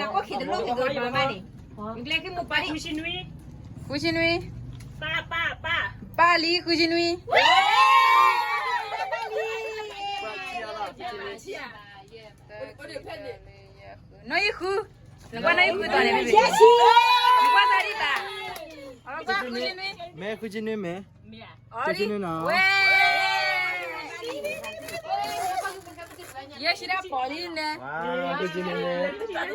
နကွၢ်ခံတလိၣ်က့ၤကဘၣ်န့ၣ်, နကျဲက့ၤမိၢ်ပၢ်လံ, ဃုဆံနွံ, ပၢ်လံဃုဆံနွံ, နီၣ်ဂံၢ်ဃု, နကွၢ်နီၣ်ဂံၢ်ဃုတီၤန့ၣ်, နကွၢ်သးဒံးဘၣ်, အဃုဆံနွံ, မ့ၢ်ဃုဆံနွံမ့ၢ်, ဃုဆံနွံနီၤ, ဝဲ ယဲၢ်ဆံဒၣ်ပီၤလံန့ၣ်, ဃုဆံနွံန့ၣ်, ဃုဆံနွံထၢၣ်လံနီၤ,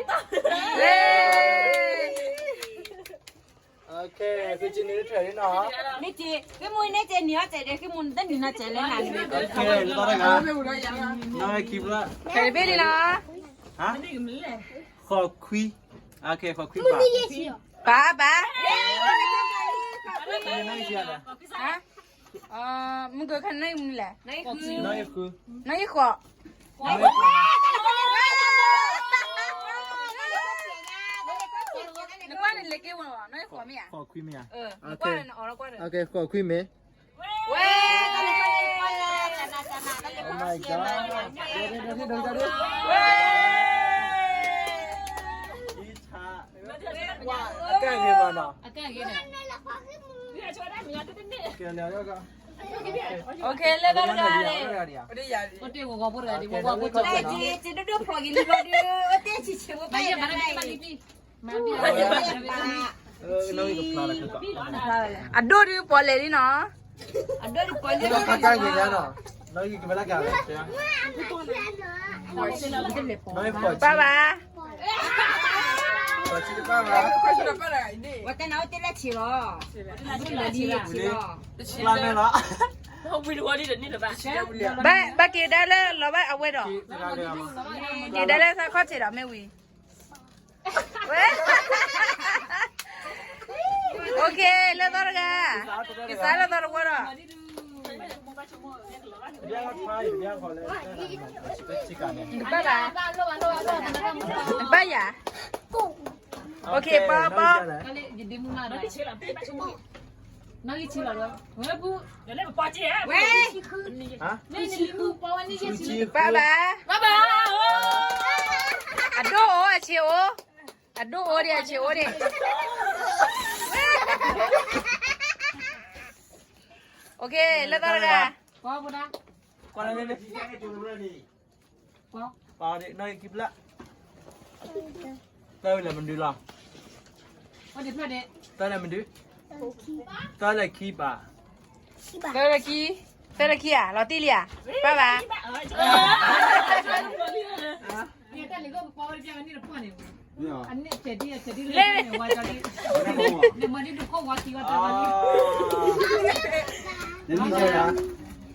မ့ၢ်က့ၤ ဃ့မူန့ၣ်ကဲနံၤအီၣ်ကဲဒီး ဃ့မူတနံၤနီၤကဲလဲၣ်နၤန့ၣ်, တဘ့ၣ်လံနီၤ, ဃိးခွံ, ဃိးခွံဘၣ်, ဘၣ်ဘၣ်, မုၢ်ကခါန့ၣ်မနုၤလဲၣ်, နၢ်ယံၤဃိး, နကွၢ်န့ၣ်လဲၤက့ၤဝဲလီၤ, နၢ်ယံၤဃိးမ့ၢ်ဧါ, ဃိးခွံမ့ၢ်ဧါ, နကွၢ်န့ၣ်အီၤလီၤကွၢ်န့ၣ်, ဃိးခွံမ့ၢ်, ဝဲ ဝဲ အကဲဂ့ၤဘၣ်နီၤ, ကဲလၢ OK လၢတၢ်တဂၤန့ၣ်, အဒိၣ်ဒုးပီၣ်လဲၣ်လံနီၤ, အဒိၣ်ဒုးပီၣ်လဲၣ်လံနီၤ, ပၢ်ဘၣ်, ဝဲတနၤအိၣ်တ့ၢ်လၢဆံးလီၤ, လၢဆံးလီၤ, ဘၣ်က့ၤဒါလၢလီၤဘၣ်အဝဲဒီး, က့ၤဒါလၢသးခီၣ်ထံးဒီးမ့ၢ်ဝံၤ ဝဲ, OK လၢသီတဂၤ, ကစးလၢသီတဝီဒီး, ဘၣ်ယၤ, OK ပီပီ, ဝဲ, ဘၣ်ဘၣ်, ဘၣ်ဘၣ်, အဒိၣ်အိၣ်အဆံးအိၣ်, အဒိၣ်အိၣ်ဒံးအဆံးအိၣ်ဒံး. လၢသီတဂၤ, ပှၤဒ်, ပှၤဒ်, နီၣ်ဂံၢ်ခံဖျၢၣ်, သၢဝံၤလၢမနုၤလီၤ, သၢလၢမနုၤ, သၢလၢခံပၢ်, သၢလၢခံ, သၢလၢခံဧါ, လီၤတံၢ်လံဧါ, ဘၣ်ဘၣ်. ပီၤလံ ပီၤလံတၢ်တ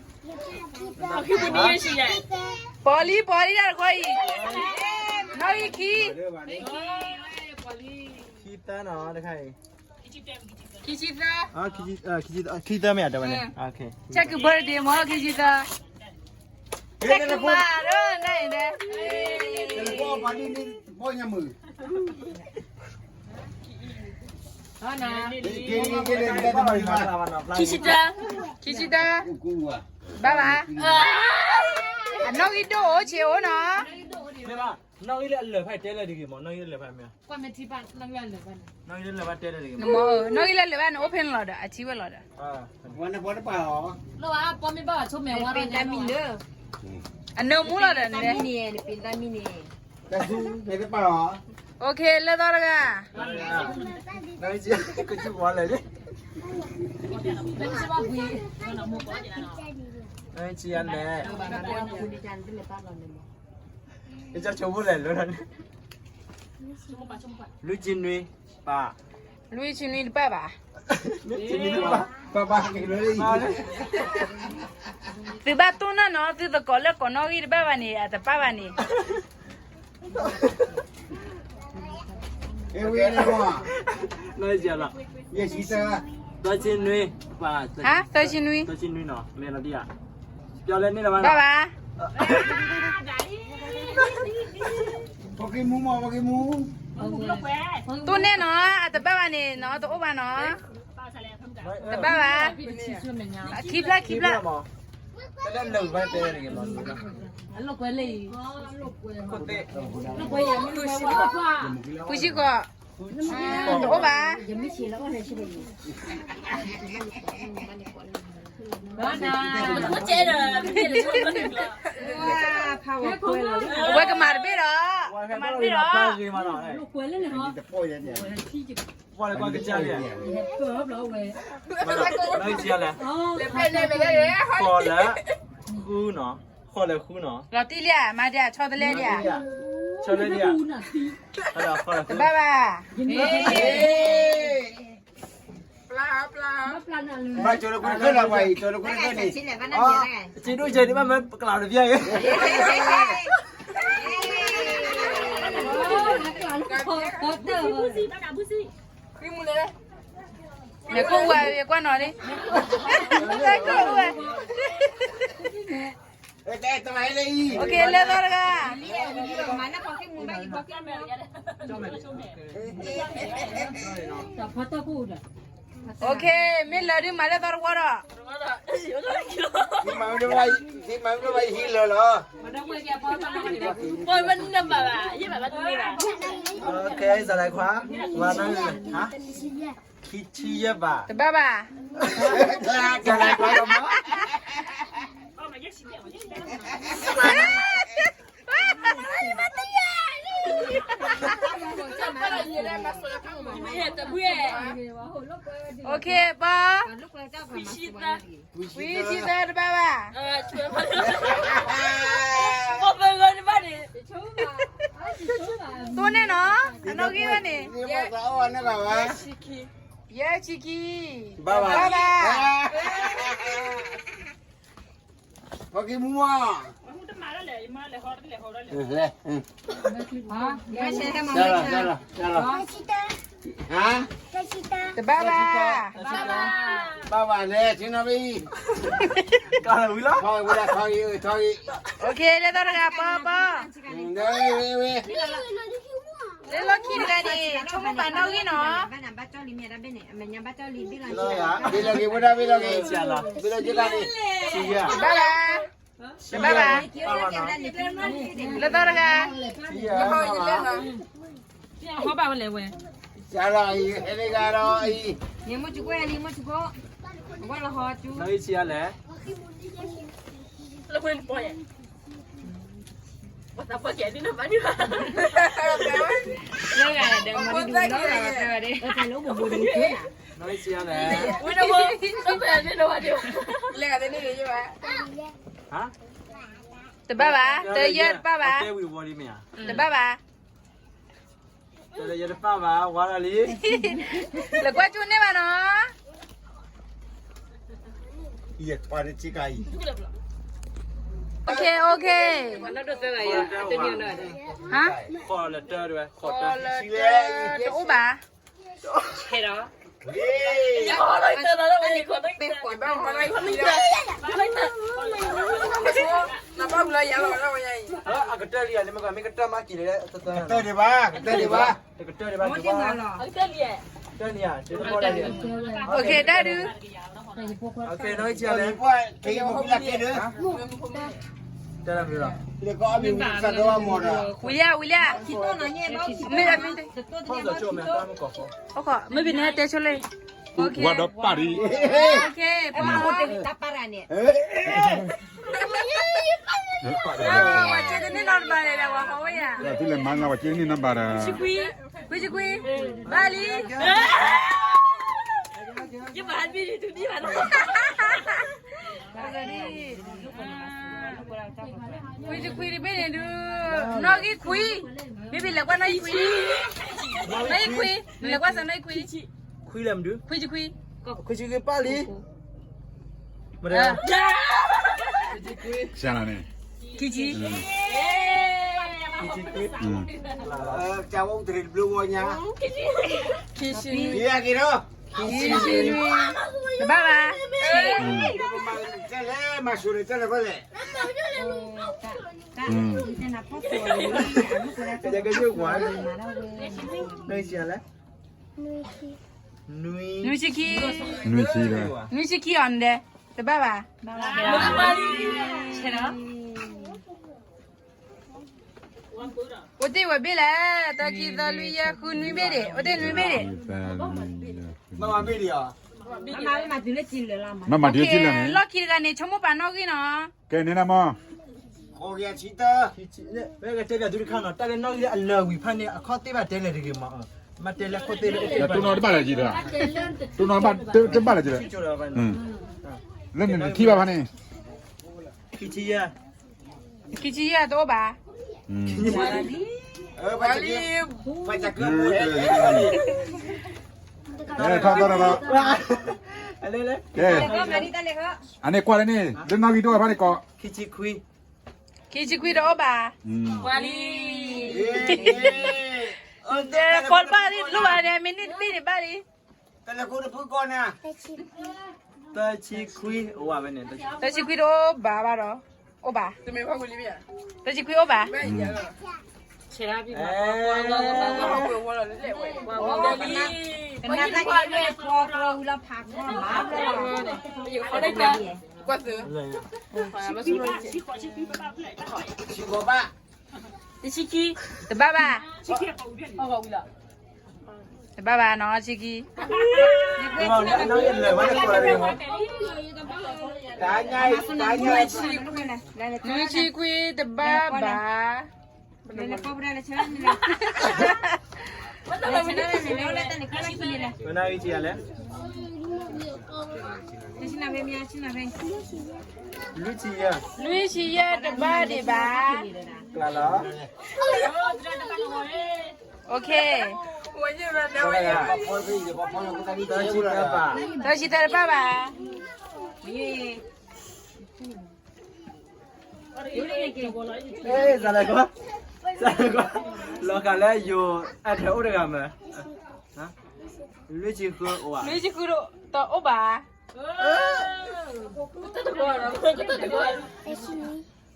ခီအံၤ, နီၣ်ဂံၢ်ခံ, ခံသၢနီၤတခါအံၤ, ခံဆံသၢ, ခံသၢမ့ၢ်ဧါ တဲဝဲန့ၣ်, ဆဲးကုၢ် birthday မ့ၢ် ခံဆံသၢ, ဆဲးကုၢ်မၤဒိၣ်န့ၣ်, ခံဆံတၢ, ခံဆံတၢ, ဘၣ်ဘၣ်, အနီၣ်ဂံၢ်ဒိၣ်အိၣ်ဆံးအိၣ်နီၤ, နီၣ်ဂံၢ်လၢအလၢာ်ဖးတဲလၢတဂ့ၤမး, နီၣ်ဂံၢ်လၢအလၢာ်ဖးမ့ၢ်, နီၣ်ဂံၢ်လၢအလၢာ်ဖးတဲလၢတဂ့ၤမး, နီၣ်ဂံၢ်လၢအလၢာ်ဖးန့ၣ် အိၣ်ဖဲန့ၣ်လီၤဒီး အထံဝဲလီၤဒီး, အနၢမူလီၤဒီးန့ၣ်, အနၢမူလီၤဒီးန့ၣ်, အိၣ်ခ့ လၢသီတဂၤ, ကစူၢ်ဝါလဲၣ်လံ, ကစူၢ်ယါလဲၣ်, ကစူၢ်ဖိလဲၣ်လၢန့ၣ်, လွံၢ်ဆံနွံ, ပၢ်, လွံၢ်ဆံနွံတပၢ်ဘၣ်, ပၢ်, သုဘၣ်တိၢ်နီၣ်နီၤ, သုသကိးလၢကိးနီၣ်ဂံၢ်တဘၣ်ဘၣ်န့ၣ် အတပၢ်ဘၣ်န့ၣ် သၢဆံနွံ, ပၢ်, သၢဆံနွံ, သၢဆံနွံနီၤ, မ့ၢ်လီၤတံၢ်ဧါ, ပျီလၢန့ၣ်လီၤဘၣ်, ဘၣ်ဘၣ်, တိၢ်န့ၢ်နီၤ, အတဘၣ်ဘၣ်န့ၣ်နီၤ, တအိၣ်ဘၣ်နီၤ, တဘၣ်ဘၣ်, ခံဖျၢၣ် ခံဖျၢၣ်, ပူၤဆံကီး, တအိၣ်ဘၣ်, အဝဲကမၤတဘ့ၣ်ဒီး, ကမၤတဘ့ၣ်ဒီး, ပှၤလၢကွၢ်ကစၢ်ယဲၢ်, ဘၣ်လၢကွၢ်ကစၢ်ယဲၢ်, ဘၣ်လၢ, ဃိးလၢဃုနီၤ, ဃိးလၢဃုနီၤ, လီၤတံၢ်လံဧါ, မၤဒံးဧါ, ဆီတလဲဒံးဧါ, တဘၣ်ဘၣ်, ဘၣ်ကၠိလၢကွၢ်တခၢၣ်လီၤပှၤအံၤ, ကၠိလၢကွၢ်တခၢၣ်န့ၣ်, စ့ဒိၣ်စဲဒံးဘၣ်မ့ၢ်ပကလၤတဘျီအံၤ နကိၣ်ဝဲကွၢ်နီၤလံ, နကိၣ်ဝဲ, လၢသီတဂၤ, မ့ၢ်လၢဒုးမၤလၢသီတဝီဒီး, သံမၤမ့ၢ်တဘၣ်ဟံးလၢာ်လီၤ, ခံဆံယဲၢ်ဘး, တဘၣ်ဘၣ်, ပှၤ, ဝံၤဆံသၢတဘၣ်ဘၣ်, တိၢ်န့ၢ်နီၤ, အနီၣ်ဂံၢ်ဘၣ်န့ၣ်, ယဲၢ်ဆံခံ, ဘၣ်ဘၣ်, ပှၤက့ၤမူမီၢ်, တဘၣ်ဘၣ်, ဘၣ်ဘၣ်လဲၣ်, ထံနီၤဘံ, ထီၣ်ဝဲဒၣ်ထီၣ်ဂံၢ်, ထီၣ်ဂံၢ်, လၢသီတဂၤပီပီ, လၢလီၢ်ခံတဂၤန့ၣ် ဆိကမိၣ်ပာ်နီၣ်ဂံၢ်နီၤ, ဘၣ်လၢ တဘၣ်ဘၣ်, လၢသီတဂၤ, ဟီဘၣ်ဝဲလဲၣ်ဝဲ, လၢဝဲလဲၣ်, လၢဂၤဒီးမၤဒ်လဲၣ်, တဘၣ်ဘၣ်, တယဲၢ်တဘၣ်ဘၣ်, တဘၣ်ဘၣ်, တဘၣ်ဘၣ်, ဝါလီၤလံ, လၢကွၢ်ကၠိန့ၢ်ဘၣ်နီၤ, ယကွၢ်တကါအံၤ, OK OK, ဟါ, တအိၣ်ဘၣ်, ဟဲဒီး အကတၢၢ်လံ, မ့ၢ်ကတၢၢ်မးက့ၤလၢ, ကတၢၢ်ဒံးဘၣ်, ကတၢၢ်ဒံးဘၣ်, ကတၢၢ်ဒံးဘၣ်, တၢၢ်ဒံး, ဝံၤလံ, ဝံၤလံ, မ့ၢ်ဘၣ်န့ၣ်တဲဆိလ့, ဝါဒီးပၢ်ဒံး, ဝဲက့ၤတန့ၢ်နီတဘျီဒီး, ခွံဆံခွံ, ဘၣ်လံ, ခွံဆံခွံတဘ့ၣ်န့ၣ်ဒုး, နီၣ်ဂံၢ်ခွံ, မ့ၢ်ဘၣ်လဲၤကွၢ်နီၣ်ဂံၢ်ခွံ, နီၣ်ဂံၢ်ခွံ, လဲၤကွၢ်စၢၤနီၣ်ဂံၢ်ခွံ, ခွံလဲၣ်မဒုး, ခွံဆံခွံ, ခွံဆံခွံပၢ်လံ, န့ၣ်, ခံဆံ, ခံဆံခွံ, ခံဆံခွံ, တဘၣ်ဘၣ်, နွံဆံခံ, နွံဆံခံအီၤန့ၣ်ဒီး, တဘၣ်ဘၣ်, အိၣ်တ့ၢ်ဝဲဘ့ၣ်လဲၣ်, တၢ ခံ သၢ လွံၢ် ယဲၢ် ဃု နွံဘ့ၣ်ဒံး, အိၣ်တ့ၢ်နွံဘ့ၣ်ဒံး, မၤမၤတုၤလၢကံလၢာ်န့ၣ်, လီၢ်ခံတဂၤန့ၣ် ဆိကမိၣ်ပာ်နီၣ်ဂံၢ်နီၤ, ကဲန့ၣ်နမ့ၢ် ဝဲကတဲပျးသုတခါနီၤ, တၢ်လၢနီၣ်ဂံၢ်အလၢာ်ဝံၤဖးန့ၣ် အခီၣ်သ့ၣ်ဘၣ်တဲလဲၣ်တဂ့ၤမး, မ့ၢ်တဲလၢခိၣ်သ့ၣ်လၢ, တိၢ်နီၣ်တဘၣ်လၢၤက့ၤဒီး, တိၢ်နီၣ်တဘၣ်လၢၤက့ၤဒီး, လၢန့ၣ်ထံၣ်ဘၣ်ဖးန့ၣ်, ခံဆံယဲၢ်, ခံဆံယဲၢ်တအိၣ်ဘၣ်, ထီၣ်သီဒီး, အန့ၣ်ကွၢ်လၢန့ၣ် လၢနီၣ်ဂံၢ်တအိၣ်ဘၣ်ဖးန့ၣ်ကီး, ခံဆံခွံတအိၣ်ဘၣ်, ပှၤလံ, ကိးတဘၣ်လံ တလိၣ်ဘၣ်န့ၣ် မ့ၢ်န့ၢ်တဘ့ၣ်န့ၣ်ဘၣ်လံ, တၢ သၢဆံခွံတအိၣ်ဘၣ်ဘၣ်ဒီး, အိၣ်ဘၣ်, သၢဆံခွံအိၣ်ဘၣ်, ကွၢ်သု, တဘၣ်ဘၣ်, တဘၣ်ဘၣ်နီၤ ဆံခံ, နွံဆံခွံတဘၣ်ဘၣ်, ဝဲနဂံၢ်ဆံးလဲၣ်, လွံၢ်ဆံယဲၢ်တဘၣ်ဒံးဘၣ်, ကျါလီၤ, OK, သၢဆံတဘၣ်ဘၣ်, လီၤဂာ်လၢယိၤ အထဲအိၣ်တဂၤမး, လွံၢ်ဆံဃုတအိၣ်ဘၣ်, သၢဆံနွံ,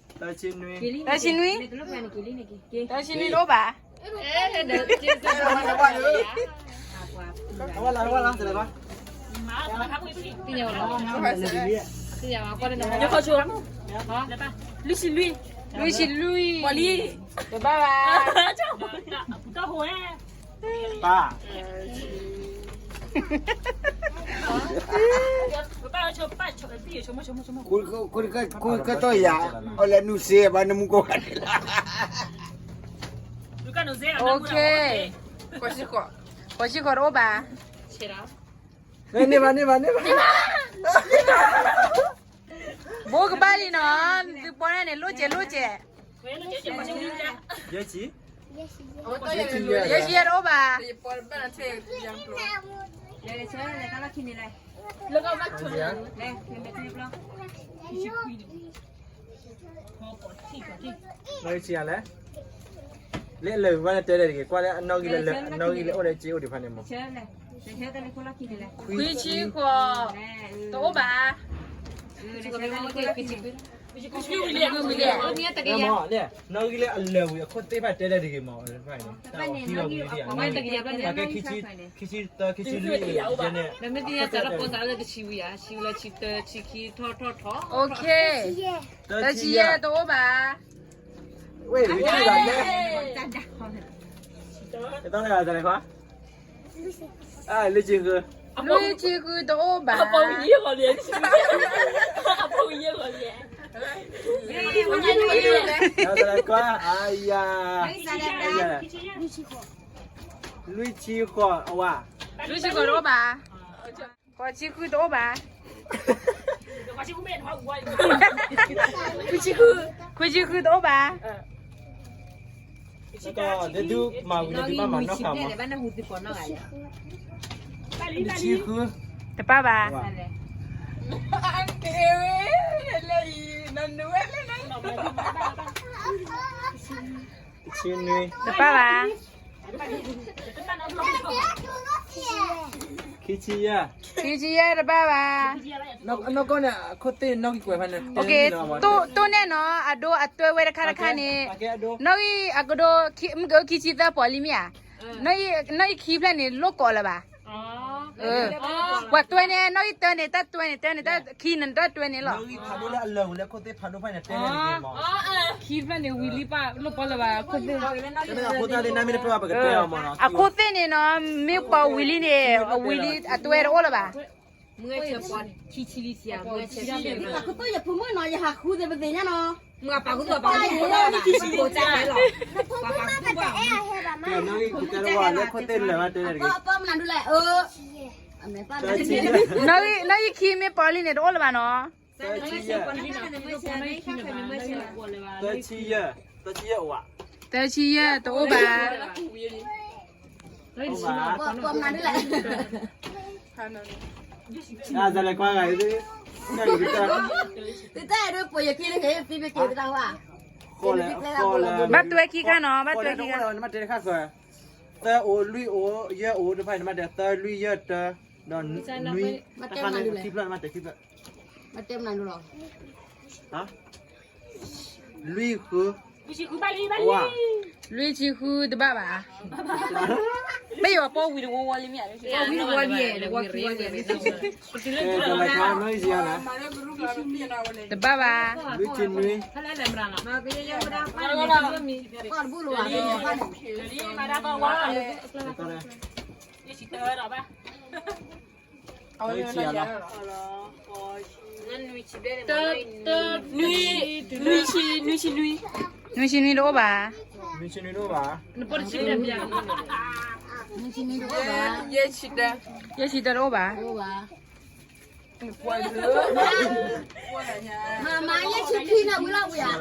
သၢဆံနွံတအိၣ်ဘၣ်, ယခီၣ်ဆိ လွံၢ်ဆံလွံၢ်, လွံၢ်ဆံလွံၢ်, ပှၤလံ, တဘၣ်ဘၣ်, ပၢ်, ကတီၢ်ယၤ, အီၣ်လဲၤနုာ်စ့ဘၣ်နမူကီၢ်ဂၤန့ၣ်လီၤ, ဃိးဆံဃိးတအိၣ်ဘၣ်, န့ၢ်ဘၣ်န့ၢ်ဘၣ်န့ၢ်ဘၣ်, ဘိကဘၣ်လံနီၤ, သုပီန့ၣ် လိၣ်စဲးလိၣ်စဲး, ယဲၢ်ဆံ, ယဲၢ်ဆံယဲၢ်တအိၣ်ဘၣ်, လၢအလၢာ်ဝဲန့ၣ်တဲလဲၣ်တဂ့ၤ, ကွၢ်လၢအနီၣ်ဂံၢ်လၢအနီၣ်ဂံၢ်လၢအိၣ်လၢစ့အိၣ်ဒံးဖဲန့ၣ်မး, ခွံဆံဃိး, တအိၣ်ဘၣ်, နီၣ်ဂံၢ်လၢအလၢာ်ဝံၤအခိၣ်သ့ၣ်တဖၣ်တဲလဲၣ်တဂ့ၤမး, ပှၤကဲခံဆံ, ခံဆံသၢ ခံဆံလွံၢ်ယဲၢ်န့ၣ်, တဆံဝံၤဧါ, ဆံလၢဆံတဆံခံထီၣ်ထီၣ်ထီၣ်, တဆံယဲၢ်တအိၣ်ဘၣ်, ဝ့ၢ်, လွံၢ်ဆံဃု, လွံၢ်ဆံဃုတအိၣ်ဘၣ်, လွံၢ်ဆံဃုတအိၣ်ဘၣ်, ဃိးဆံဃုတအိၣ်ဘၣ်, ခွံဆံဃုတအိၣ်ဘၣ်, တဘၣ်ဘၣ်, တဘၣ်ဘၣ်, ခံဆံယဲၢ်တဘၣ်ဘၣ်, တိၢ်န့ၣ်နီၤ အဒိအတွဲဝဲတခါတခါန့ၣ်, နီၣ်ဂံၢ်အကဒိ မ့ၢ်ကအိၣ်ခံဆံသၢပီၤလံမ့ၢ်ဧါ, နီၣ်ဂံၢ်ခံဖျၢၣ်န့ၣ် လိၣ်ကိးလၢၤဘၣ်, ပှၤတွဲန့ၣ် နီၣ်ဂံၢ်တၢန့ၣ် တၢ်တွဲန့ၣ် တၢန့ၣ် တၢ်ခံန့ၣ် တၢ်တွဲန့ၣ်လီၤ, ခံဖျၢၣ်န့ၣ် ဝံၤလံပၢ်လိၣ်ပီလၢၤဘၣ်, အခိၣ်သ့ၣ်န့ၣ်နီၤ မ့ၢ်ပှၤဝံၤလံန့ၣ် အဝံၤလံ အတွဲတအိၣ်လၢၤဘၣ်, ပှၤခိၣ်သ့ၣ်ယဖိမုၣ်နီၤ ယဟးဃုသ့ၣ်ပသ့ၣ်ညါနီၤ, ပှၤခိၣ်သ့ၣ်လၢၤဘၣ်တဲလဲၣ်တဂ့ၤ, နီၣ်ဂံၢ်ခံမ့ၢ်ပီၤလံန့ၣ် တအိၣ်လၢၤဘၣ်နီၤ, သၢဆံယဲၢ်, သၢဆံယဲၢ်, သၢဆံယဲၢ်တအိၣ်ဘၣ်, ဘၣ်တွဲခံခါနီၤ ဘၣ်တွဲခံခါ, သၢအိၣ် လွံၢ်အိၣ် ယဲၢ်အိၣ်တဖၣ်န့ၣ် မ့ၢ်တဲသၢ လွံၢ် ယဲၢ် တၢ ဒီးနွံ, ခံဖျၢၣ် မ့ၢ်တဲခံဖျၢၣ်, လွံၢ်ဃု, လွံၢ်ဆံဃုတဘၣ်ဘၣ်, မ့ၢ်ယွၤပီၢ်ဝံၤတဝီဝီလံမ့ၢ်ဧါ, တဘၣ်ဘၣ်, လွံၢ်ဆံနွံ, နွံဆံနွံတအိၣ်ဘၣ်, နွံဆံနွံတအိၣ်ဘၣ်, ယဲၢ်ဆံတၢတအိၣ်ဘၣ်, မၤမၤယဲၢ်ဆံခံန့ၣ်ဝံၤလီၤဝံၤဧါ,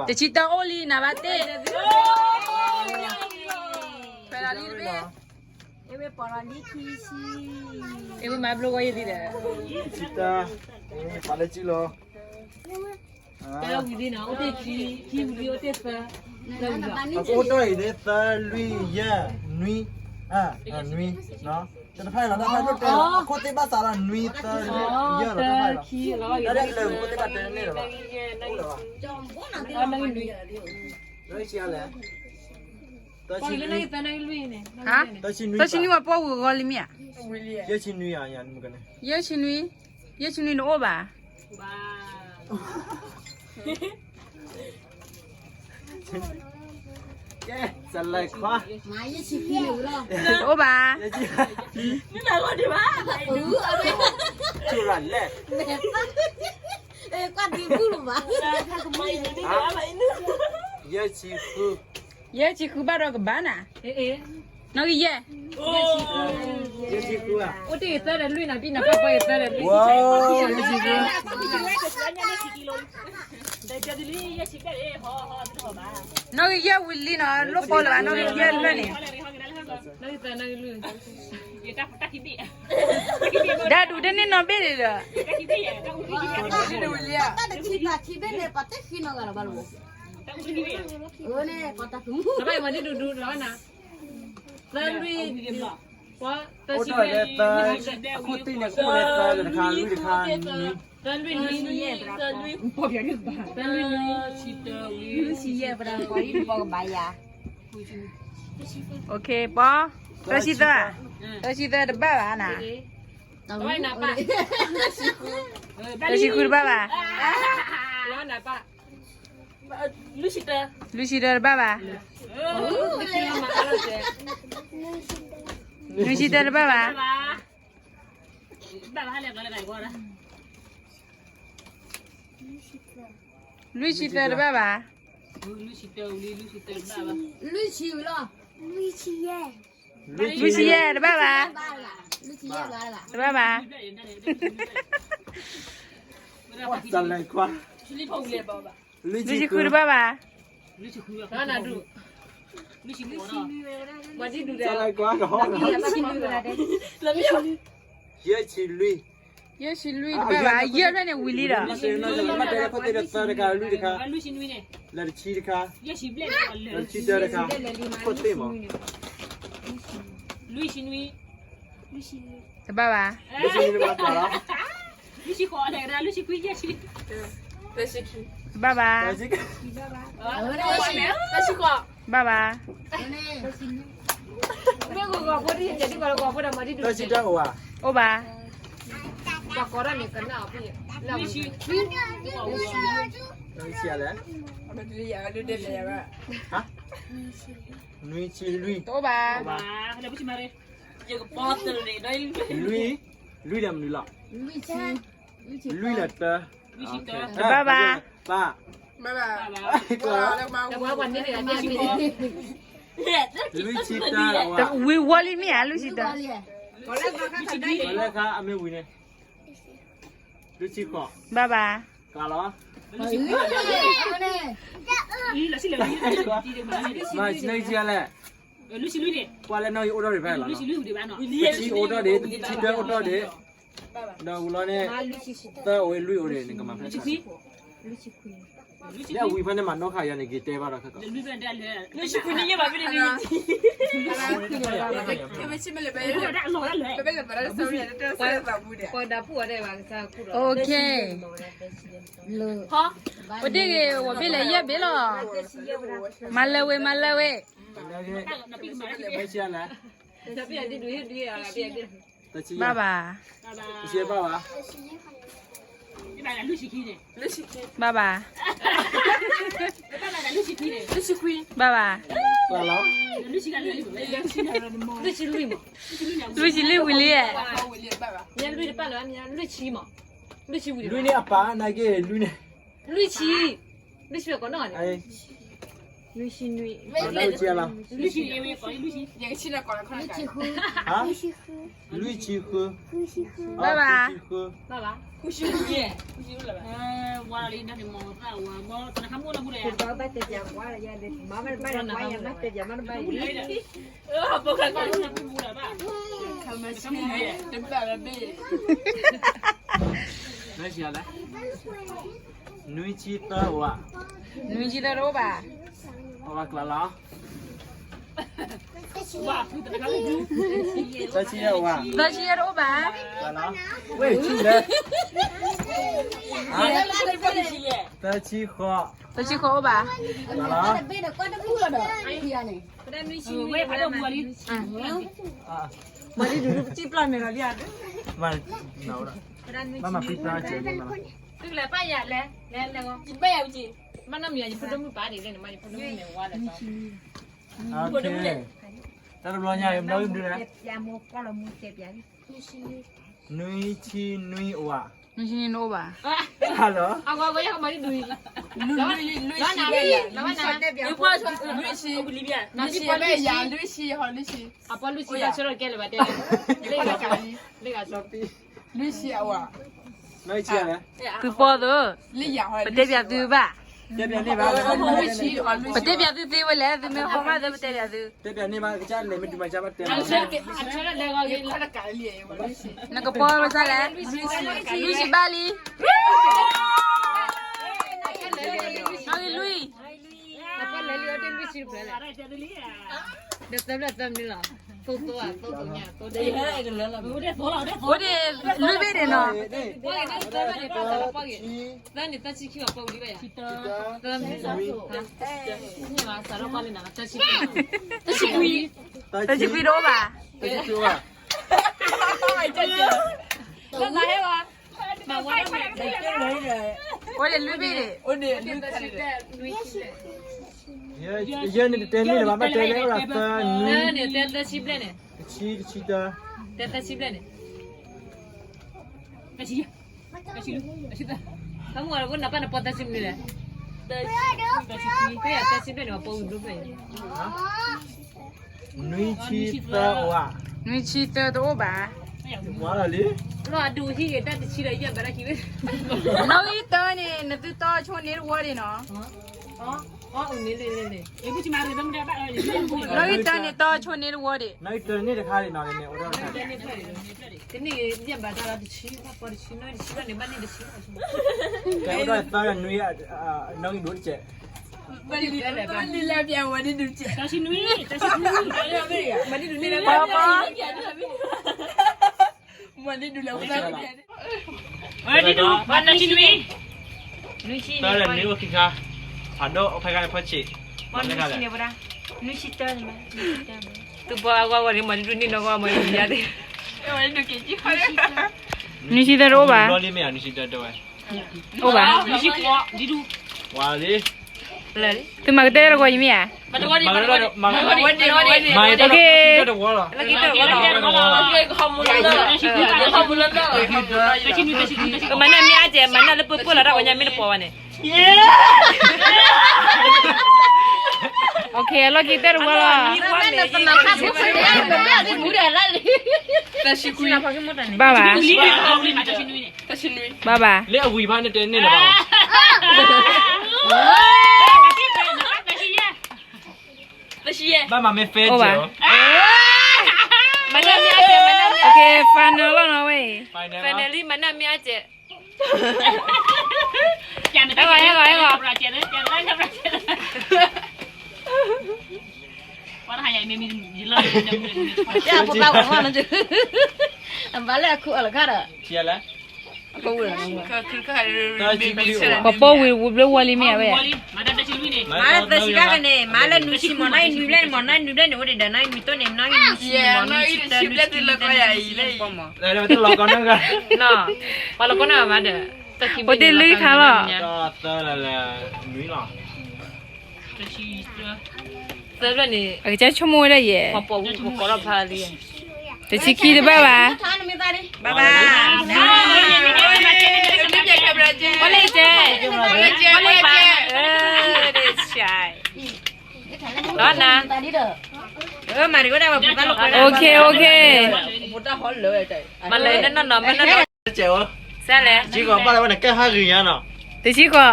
တဆံတၢအိၣ်လံနၤဘၣ်တ့ၢ်, ဖဲလီၤလံတဘ့ၣ်, အဝဲမၤဘျိဝဲယသံဒီး, တဆံတၢ, ပာ်လၢစုလီၤ, တၢဝံၤလံနီၤ အိၣ်တ့ၢ်ခံ, ခံဝံၤလံအိၣ်တ့ၢ်သၢ, အကအိၣ်တ့ၢ်အံၤန့ၣ် သၢ လွံၢ် ယဲၢ် နွံ, နွံ, တဖၣ်လီၤ တၢ်ဖၣ်ဒိၣ်တဲလီၤ အခိၣ်သ့ၣ်ဘၣ်သးလီၤ နွံ သၢ လွံၢ် ယဲၢ်လီၤ တၢ်ဖၣ်လီၤ, တၢ်ဒ်လၢအခိၣ်သ့ၣ်ဘၣ်တဲန့ၣ်လီၤ, သၢဆံနွံ, သၢဆံနွံ, သၢဆံနွံဝဲပီၢ်ဝံၤဂီၤလံမ့ၢ်ဧါ, ယဲၢ်ဆံနွံဧါ, ယဲၢ်ဆံနွံ, ယဲၢ်ဆံနွံ, ယဲၢ်ဆံနွံနအိၣ်ဘၣ်. ကဲ, စလဲၤခွါ, တအိၣ်ဘၣ်. ကၠူရလဲၣ်, ယဲၢ်ဆံဃု, ယဲၢ်ဆံဃုဘၣ်ဒီးကဘၣ်နၤ, နီၣ်ဂံၢ်ယဲၢ်, ယဲၢ်ဆံဃု, အိၣ်တ့ၢ်သၢဒီးလွံၢ်နၤ ပံနၤပၢ်ပှဲၤသၢဒီးလွံၢ်, ယဲၢ်ဆံဃု နီၣ်ဂံၢ်ယဲၢ်ဝံၤလံနီၤ လိၣ်ဃီလၢၤဘၣ် နီၣ်ဂံၢ်ယဲၢ်လၢန့ၣ်, ဒၣ်ဒူတန့ၢ်နီၣ်ဘ့ၣ်လၢၤ, တၢ်တခံဘ့ၣ်န့ၣ် ပှၤတဲဃံနီၤဂၤလၢၤဘၣ်လီၤ, အဃိန့ၣ် ပှၤတၢ်သမူ သၢလွံၢ်, သၢဆံလွံၢ်, အခိၣ်သ့ၣ်န့ၣ် အိၣ်လၢသၢတခါ လွံၢ်တခါ, သၢလွံၢ်နွံ, သၢလွံၢ်, သၢလွံၢ်နွံ, သၢဆံယဲၢ်, ပှၤ, သၢဆံသၢ, သၢဆံသၢတဘၣ်ဘၣ်နၤ, သၢဆံဃုတဘၣ်ဘၣ်, လွံၢ်ဆံတၢတဘၣ်ဘၣ်, လွံၢ်ဆံတၢတဘၣ်ဘၣ်, လွံၢ်ဆံသၢတဘၣ်ဘၣ်, လွံၢ်ဆံ, လွံၢ်ဆံယဲၢ်တဘၣ်ဘၣ်, တဘၣ်ဘၣ်, လွံၢ်ဆံဃုတဘၣ်ဘၣ်, လွံၢ်ဆံလွံၢ်, ယဲၢ်ဆံလွံၢ်တဘၣ်ဘၣ်, ယဲၢ်ဖဲန့ၣ်ဝံၤလံဒီး, သၢတခါ, လွံၢ်တခါ, လၢတဆံတခါ, လၢတဆံတၢတခါ, ခိၣ်သ့ၣ်မး, တဘၣ်ဘၣ်, တဘၣ်ဘၣ်, ဘၣ်ဘၣ်, တၢ်ဆံတၢအိၣ်ဘၣ်, အိၣ်ဘၣ်, နွံဆံလွံၢ်, တအိၣ်ဘၣ်, လွံၢ်, လွံၢ်ဒီးမနုၤလီၤ, လွံၢ်ဒီးတၢ, တဘၣ်ဘၣ်, ဘၣ်, လွံၢ်ဆံတၢ, ဝံၤဝီလံမ့ၢ်ဧါ လွံၢ်ဆံတၢ, လၢခါအမ့ၢ်ဝံၤန့ၣ်, လွံၢ်ဆံဃိး, ဘၣ်ဘၣ်, ကလီၤ, မၤဆံးလဲၣ်, ပှၤလၢနီၢ်အံၤအိၣ်ထီၣ်ဒံးဖဲလဲၣ်လီၤ, တဆံအိၣ်ထီၣ်ဒံး, တဆံတၢအိၣ်ထီၣ်ဒံး, ဒီးဝံၤလီၤန့ၣ်, သၢအိၣ်ဝဲလွံၢ်အိၣ်ဒံးန့ၣ် ကမၤဖဲလဲၣ်, လၢဝံၤဖဲန့ၣ်မၤနီၣ်ဃာ်ယၤန့ၣ် က့ၤတဲဘၣ်ဒီးခဲကီး, လွံၢ်ဆံခွံန့ၣ်ယဲၢ်ဘၣ်ဖဲန့ၣ်, ပှၤဒၣ်ပူၣ်အီၤဒဲးဘၣ်ကစၢ်ခိၣ်ဒီး, အိၣ်ခ့, အိၣ်တ့ၢ်ဂ့ၤ ဝဲဘ့ၣ်လဲၣ်ယဲၢ်ဘ့ၣ်လီၤ, မၤလၢဝဲ မၤလၢဝဲ, ဘၣ်ဘၣ်, ဘၣ်ဘၣ်, ဘၣ်ဘၣ်, လွံၢ်ဆံလွံၢ်ဝံၤလံ, လွံၢ်ဆံလွံၢ်န့ၣ်အပၢ်နာ်က့လွံၢ်န့ၣ်, လွံၢ်ဆံ, လွံၢ်ဆံကီးနီၣ်န့ၣ်, လွံၢ်ဆံနွံ, လွံၢ်ဆံ, လွံၢ်ဆံဃု, ဘၣ်ဘၣ်, ဃုဆံဃု, ဘၣ်ဘၣ်, ဃုဆံဃု, ဘၣ်ဘၣ်, နွံဆံသၢအိၣ်ဧါ, နွံဆံသၢတအိၣ်ဘၣ်, အိၣ်ဘၣ်ကျါလီၤ, သၢဆံယဲၢ်အိၣ်ဧါ, သၢဆံယဲၢ်တအိၣ်ဘၣ်, ဝဲၢ်ဆံလၢ, သၢဆံဃိး, သၢဆံဃိးအိၣ်ဘၣ်, ဝဲၢ်ဖးဒိၣ်ပူၤလံ, မၤလံဒုးစံၣ်ပျီၢ်န့ၣ်လီၤလံ, မၤ, ဘၣ်မၤဖုပျၢ်ကဲးန့ၣ်လီၤ. သုကလဲၤပာ်ယၤလဲၣ်, လဲၤလဲၤဂီၤ, ယဘၣ်ယၤဝံၤက့ၤ, မ့ၢ်နီၢ်မံၤယၤ ယဖိဒိၣ်မုၣ်ပာ်ဒံးလဲၣ်န့ၣ် မ့ၢ်ယဖိဒိၣ်မုၣ်န့ၣ်ဝါလဲၣ်. တၢ်တဘျီညါ မ့ၢ်နီၢ်မံၤဒုလဲၣ်, နွံဆံနွံအိၣ်ဘၣ်, နွံဆံနွံနအိၣ်ဘၣ်, နွံဆံဘၣ်ယၤ, နွံဆံ, နွံဆံဘၣ်ယၤ, လွံၢ်ဆံ, ဟီ လွံၢ်ဆံ, အပီလွံၢ်ဆံဘၣ်ဆၢထီၣ်ကဲလၢၤဘၣ်တဲ, လ့ဂၤ, လွံၢ်ဆံအဝဲ, သုပီသု, ပတဲပၠးသုဘၣ်, ပတဲပၠးသုသ့ဝဲလဲၣ်, သုမ့ၢ်ဟီမးသု ပတဲပၠးသု, နကပီဝဲဒ်လဲၣ်, လွံၢ်ဆံဘၣ်လံ, နီၣ်ဂံၢ်လွံၢ် အပီလဲၤလံအီၤတ့ၢ်လွံၢ်ဆံတဖျၢၣ်လဲၣ်, ဒီးသၢဖျၢၣ်သၢမံၤလီၤ, သိသိအသိသိညါသိဒ့, အိၣ်ဒ့လွံၢ်ဘ့ၣ်န့ၣ်နီၤ, ပှၤဂ့ၤသၢဖျၢၣ်န့ၣ် ပှၤသးပှၢ်ဂ့ၤ, သၢန့ၣ်သၢဆံခံဘၣ်ပှၤဝံၤဒံးဘၣ်ယၤ, သၢမံၤ, န့ၣ်ဘၣ်စးထီၣ်ပှၢ်လံနၤ သၢဆံခွံ, သၢဆံခွံတအိၣ်ဘၣ်, သၢဆံခွံအိၣ်ဘၣ် အိၣ်ဒ့လွံၢ်ဘ့ၣ်န့ၣ်, ယဲန့ၣ်တတဲန့ၣ်လၢၤဘၣ် ဘၣ်တဲလၢသၢနွံ, သၢန့ၣ် တဲသၢဆံဘျဲၣ်န့ၣ်, တဆံ, တဆံတၢ, တဲသၢဆံဘျဲၣ်န့ၣ်, တဆံ, တဆံ, တဆံတၢ, တၢ်မုၢ်ဂၤလၢနပၢ်နပီသၢဆံမနုၤလဲၣ်, သၢဆံ, သၢဆံဘျဲၣ်န့ၣ် ပှၤပီဝံၤဘျိဖျၢၣ်အံၤ နွံဆံသၢအိၣ်ဧါ, နွံဆံသၢတအိၣ်ဘၣ်, လီၤအဒိၣ်ဟံၣ်ဂ့ၤတၢ်တဆံဒီးယဘၣ်တၢ်ခံဝဲ, နီၣ်ဂံၢ်တၢန့ၣ် နသုတီဆိန့ၢ်တဝီဒံးနီၤ, နီၣ်ဂံၢ်တၢန့ၣ် တီဆိန့ၢ်တဝီဒံး, တန့ၢ်ယဘၣ်တၢ်လီၤတဆံ ဘၣ်ပီတဆံ နီၣ်တဆံဘၣ်န့ၣ် ဘၣ်န့ၢ်တဆံ ကဲအိၣ်ဒီးသၢနွံ, နီၣ်ဂံၢ်ဒိၣ်တကဲး, ဘၣ်လံလၢပျၢၤဝဲဒ်ဒုးကဲး, တၢ်ဆံနွံ, တၢ်ဆံနွံ, မၤဒ်ဒုးန့ၣ်လၢပျၢၤ, မၤဒ်ဒုးလၢပျၢၤ, မၤဒ်ဒုး, တၢ်လၢနွံအိၣ်ခံခါ, ဖးဒိၣ်အိၣ်ဖဲခါန့ၣ်ဖီဆံး, နွံဆံတၢ, သုပီအဂီၢ်ဂီၢ်န့ၣ် မၤဒ်ဒုးန့ၣ်နီၢ်ဂီၢ်မၤဒ်ဒုးယါသ့ၣ်, နွံဆံတၢတအိၣ်ဘၣ်, နွံဆံတၢတဝဲ, အိၣ်ဘၣ်, ဝါလံ, သုမၤကတၢၢ်တဂီၤယမ့ၢ်ဧါ, မၤကတၢၢ်, မၤကတၢၢ်တဝီလီၤ, မၤနၢ်မ့ၢ်အါကဲး မၤနၢ်လၢပှဲၤပှဲၤလီၤတၢ်ဝဲညါမ့ၢ်တပီၤဘၣ်န့ၣ် အလီၢ်ခံတၢၢ်တဝီလီၤ, ဘၣ်ဘၣ်, ဘၣ်ဘၣ်, လၢအဝံၤဘၣ်န့ၣ်တဲန့ၣ်လၢၤဘၣ်, ဘၣ်မၤမ့ၢ် fail မၤနၢ်မ့ၢ်အါကဲး, final လီၤနီၤဝဲ, final လံ မၤနၢ်မ့ၢ်အါကဲး, ဟဲဂီၤ ဟဲဂီၤ ဟဲဂီၤ, ပှၤပိာ်ဝဲဝံၤဘျိဝီလံမ့ၢ်ဝဲ, မၤလၢသၢဆံဘျဲၣ်န့ၣ် မၤလၢနွံဆံမး နီၢ်အံၤနွံဘျဲၣ်န့ၣ်မး နီၢ်အံၤနွံဘျဲၣ်န့ၣ် အိၣ်ဒံးဒီးနီၢ်အံၤနွံဘျဲၣ်န့ၣ် မး နီၢ်အံၤနွံဆံတၢ နွံဆံတၢ နွံဆံတၢ ပှၤလီၤကီန့ၢ်ဂၤ, ပှၤလီၤကီန့ၢ်ဂၤမးဒီး, အိၣ်တ့ၢ်လၢခါလီၤ, သၢဖျၢၣ်န့ၣ် အကစၢ်ဆိကမိၣ်ဝဲဒၣ်ယဲၢ်, တဆံခံတဘၣ်ဘၣ်, ဘၣ်ဘၣ်, ပှၤလၢတဲ, ပှၤလၢပၢ်, လီၤနၤ, OK OK, မၤလၢနနီၢ်နီၢ်မ့ၢ်နီၢ်နီၢ်, စဲလဲၣ်, တဆံဃိး,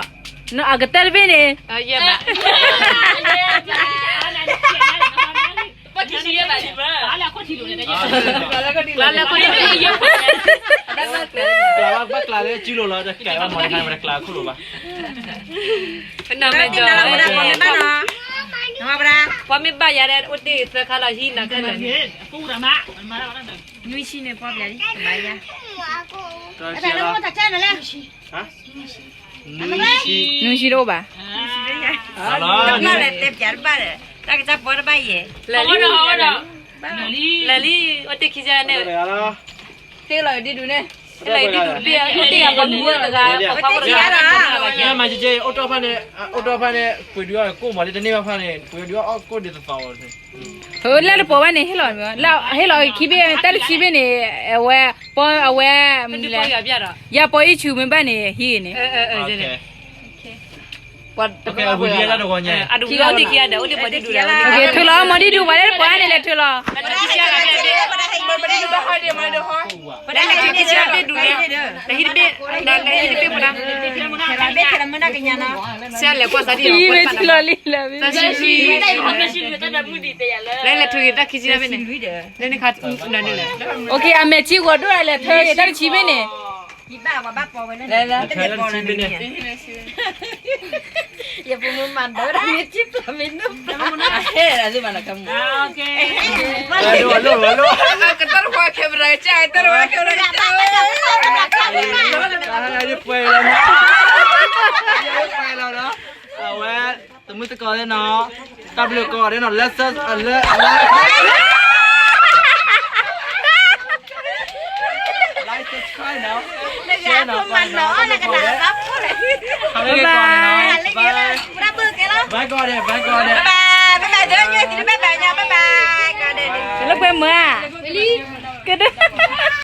အကတၢၢ်တဘ့ၣ်န့ၣ်, ယဲၢ်ဘၣ်, ဘၣ်ကျးလၢစုလိၤလီၤ တကဲဘၣ်မၤတခါန့ၣ် မၤတကျးခိၣ်လိၤဘၣ်, ပှၤမ့ၢ်ဘၣ်ယၤဒီး အိၣ်တ့ၢ်သၢခါလီၤ ဟံးနၤခဲလၢာ်, နွံဆံန့ၣ်ပီၢ်ပျဲၢ်လံ ကဘၣ်ယၤ, နွံဆံတအိၣ်ဘၣ်, တဘၣ်လၢတဲပျးတဘၣ်ဒီး တၢ်ကစၢ်ပီၢ်တဘၣ်ယဲၢ်, လဲၤလံ, လဲၤလံ, အိၣ်တ့ၢ်ခံစဲန့ၣ်, ဟ့ၣ်လီၤဒ်ဒုးန့ၣ် ဟဲလီၤအံၤဒ်ဒူၣ်တဘ့ၣ်, အိၣ်တ့ၢ်ယၤပှၤမုၣ်တဂၤ, မ့ၢ်မၤက့က့ အိၣ်တီၢ်ဖၣ်န့ၣ်, အိၣ်တီၢ်ဖၣ်န့ၣ် ပှ့ၤဒုးအီၣ်ကိၣ်မးလၢတန့ၢ်ဘၣ်ဖၣ်န့ၣ် ပှ့ၤဒုးအီၣ်ကိၣ်ဒ်သိးသိးလီၤ. လၢတပိာ်ဘၣ်န့ၣ် ဟ့ၣ်လီၤ, ဟ့ၣ်လီၤခံဘ့ၣ် တၢ်တဆံဘ့ၣ်န့ၣ်, အဝဲ, ပအဝဲ, ယၤပိာ်အံၤဆူၣ်မ့ၢ်ဘၣ်န့ၣ် ဟံးဂ့ၤန့ၣ် ပှၤတဂၤဝံၤလံတဂီၤညါ, ထုးလီၤမီၤဒ်ဒူၣ် ပှၤလၢတပိာ်န့ၣ်လဲၤထုးလီၤ, ပှၤလၢတဘ့ၣ်တဘ့ၣ်ဖိဒၣ်, တဟံးတဘ့ၣ်, တဟံးတဘ့ၣ်ဖိဒၣ်, လဲၤကွၢ်သးဒ်အံၤ, လဲၤထုးဂ့ၤ, လဲၤထုးဂ့ၤတၢ်ခံဆံတဘ့ၣ်န့ၣ်, လၢန့ၣ်ခါ, အမဲာ်ထံဂီၤဒိၣ်လဲၤထုးဂ့ၤတၢ်တဆံဘ့ၣ်န့ၣ် ယဘၣ်ပှၤဘၣ်ပီဝဲလၢ တလဲၤပီန့ၣ်, ယပမ့ၢ်မၤဒီးမ့ၢ်ထံပျၢ်မ့ၢ်နုၢ်ပျၢ်, ဟဲဒၣ်သုမၤနၤကမူ, ကတၢၢ်တခွါ camera ကစၢ် ကတၢၢ်တခွါ camera ကစၢ်ဝဲ, ယပှဲၤလီၤနီၤ, ယပှဲၤလီၤနီၤ, အဝဲ တမုၢ်တကိးသ့ၣ်နီၤ, တၢ်ဘျုးကိးသ့ၣ်နီၤ, လၢ subscribe လၢ like subscribe နီၤ, share နီၤ, ကိးန့ၣ်နီၤ, တၢ်ဘျုးကိးန့ၣ်နီၤ, bye, bye ကိးန့ၣ်, bye ကိးန့ၣ်.